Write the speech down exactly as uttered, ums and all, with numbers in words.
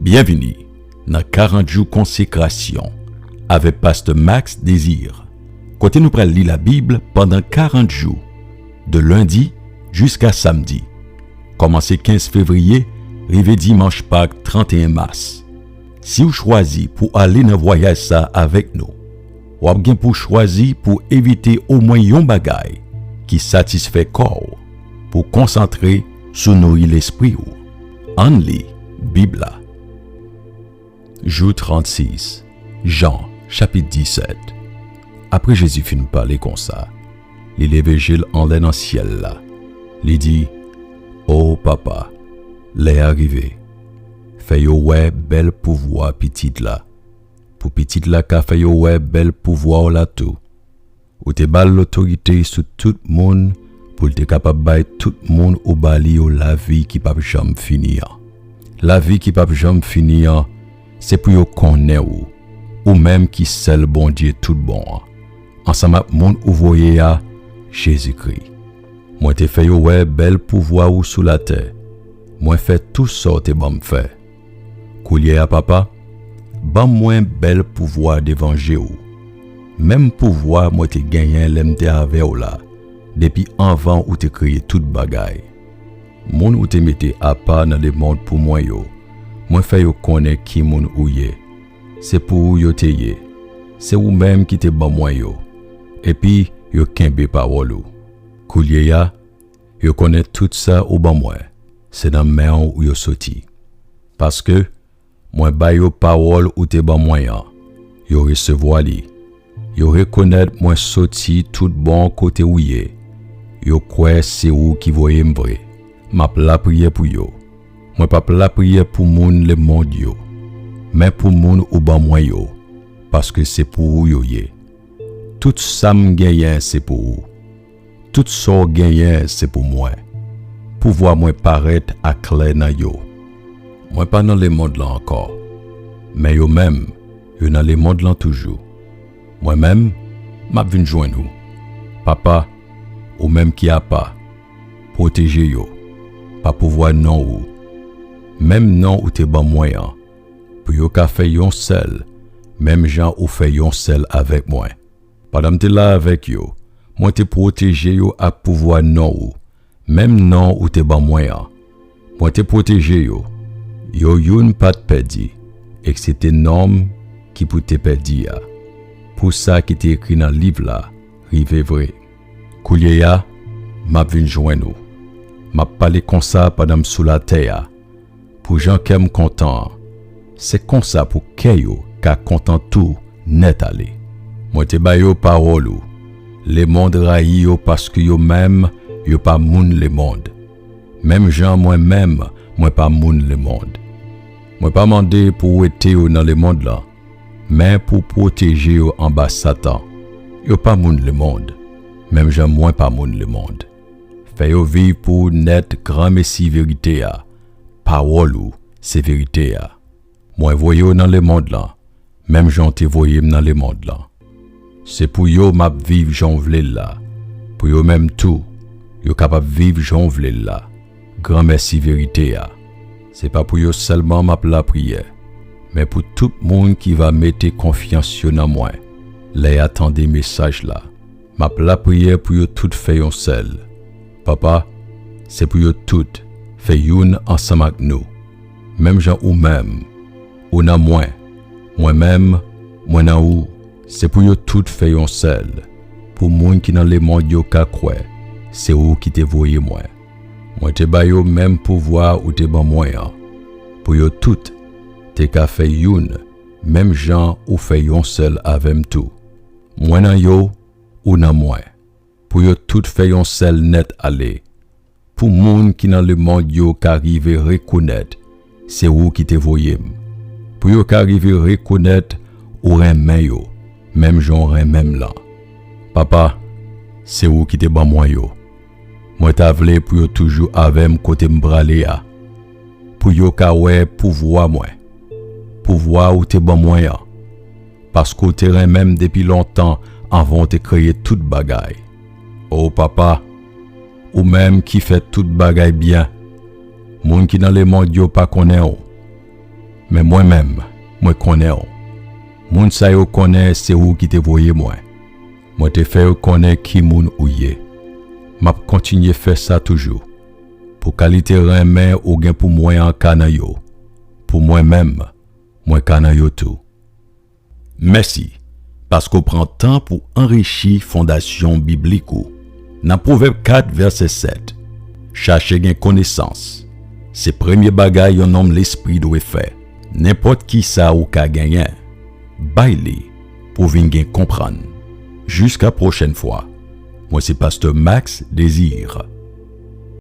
Byenvini nan karant jou konsekrasyon avèk Pastè Max Désir, kote nou pral li Labib pandan karant jou, de lendi jiska samdi, kòmanse kenz fevriye rive dimanch Pak trannteyen mas. Si w chwazi pou ale nan vwayaj sa a avèk nou, w ap gen pou chwazi pou evite omwen yon bagay ki satisfè kò w, pou konsantre sou nouri lespri w. Ann li Bib la. Jou trannsis, Jan, chapit disèt. Apre Jezi fin pale konsa, li leve je l anlè nan syèl la. Li di, O Papa, lè a rive. Fè yo wè bèl pouvwa Pitit la, pou Pitit la ka fè yo wè bèl pouvwa w la tou. Ou te ba l lotorite sou tout moun pou l te kapab bay tout moun ou ba li yo lavi ki p ap janm fini an. Lavi ki p ap janm fini an, se pou yo konnen ou, ou menm ki sèl Bondye toutbon an, ansanm ak moun ou voye a, Jezikri. Mwen te fè yo wè bèl pouvwa ou sou latè. Mwen fè tou sa w te ban m fè. Koulye a, Papa, ban mwen bèl pouvwa devan je w, menm pouvwa mwen te genyen lè m te avè w la, depi anvan ou te kreye tout bagay. Moun ou te mete apa nan lemonn pou mwen yo, mwen fè yo konnen ki moun ou ye. Se pou ou yo te ye. Se ou menm ki te ban mwen yo, epi yo kenbe pawòl ou. Koulye a, yo konnen tout sa ou ban mwen, se nan men w yo soti. Paske mwen ba yo pawòl ou te ban mwen an, yo resevwa li. Yo rekonèt mwen soti tout bon kote ou ye. Yo kwè se ou ki voye m vre. M ap lapriyè pou yo. Mwen p ap lapriyè pou moun lemonn yo, men pou moun ou ban mwen yo, paske se pou ou yo ye. Tout sa m genyen se pou ou. Tout sa w genyen se pou mwen. Pouvwa mwen parèt aklè nan yo. Mwen pa nan lemonn lan ankò, men yo menm, yo nan lemonn lan toujou. Mwen menm, m ap vin jwenn ou. Papa, ou menm ki apa, pwoteje yo, pa pouvwa non ou, menm non ou te ban mwen an, pou yo ka fè yon sèl, menm jan ou fè yon sèl avèk mwen. Pandan m te la avèk yo, mwen te pwoteje yo ak pouvwa non ou, menm non ou te ban mwen an. Mwen te pwoteje yo. Yo youn pa t pèdi, eksepte nonm ki pou te pèdi a, pou sa ki te ekri nan liv la rive vre. Koulye a, m ap vin jwenn ou. M ap pale konsa pandan m sou latè a, pou jan kè m kontan an, se konsa pou kè yo ka kontan tou nèt ale. Mwen te ba yo pawòl ou. Lemonn rayi yo paske yo menm, yo pa moun lemonn. Menm jan mwen menm, mwen pa moun lemonn. Mwen pa mande pou w wete yo nan lemonn lan, men pou w pwoteje yo anba Satan. Yo pa moun lemonn, menm jan mwen pa moun lemonn. Fè yo viv pou ou nèt granmesi verite a. Pawòl ou se verite a. Mwen voye w nan lemonn lan, menm jan w te voye m nan lemonn lan. Se pou yo m ap viv jan w vle l la, pou yo menm tou, yo kapab viv jan w vle l la. Granmèsi verite a. Se pa pou yo sèlman m ap lapriyè, men pou tout moun ki va mete konfyans yo nan mwen, lè y a tande mesaj la. M ap lapriyè pou yo tout fè yon sèl. Papa, se pou yo tout fè youn ansanm ak nou, menm jan ou menm, ou nan mwen, mwen menm, mwen nan ou. Se pou yo tout fè yon sèl, pou moun ki nan lemonn yo ka kwè se ou ki te voye mwen. Mwen te ba yo menm pouvwa ou te ban mwen an, pou yo tout te ka fè youn, menm jan ou fè yon sèl avè m tou. Mwen nan yo, ou nan mwen, pou yo tout fè yon sèl nèt ale, pou moun ki nan lemonn yo ka rive rekonèt se ou ki te voye m, pou yo ka rive rekonèt ou renmen yo, menm jan w renmen m lan. Papa, se ou ki te ban mwen yo. Mwen ta vle pou yo toujou avè m kote m prale a, pou yo ka wè pouvwa mwen, pouvwa ou te ban mwen an, paske w te renmen m depi lontan anvan w te kreye tout bagay. O Papa, ou menm ki fè tout bagay byen, moun ki nan lemonn yo pa konnen w, Men mwen menm, mwen konnen w. Moun sa yo konnen se ou ki te voye mwen. Mwen te fè yo konnen ki moun ou ye. M ap kontinye fè sa toujou. Pou kalite renmen ou gen pou mwen an ka nan yo. Pou mwen menm, mwen ka nan yo tou. Mèsi, paske w pran tan pou anrichi fondasyon biblik ou. Nan Pwovèb kat, vèsè sèt, chache gen konesans. Se premye bagay yon nonm lespri dwe fè. Nenpòt ki sa ou ka genyen, bay li pou w vin gen konprann. Jiska pwochèn fwa, mwen se Pastè Max Désir.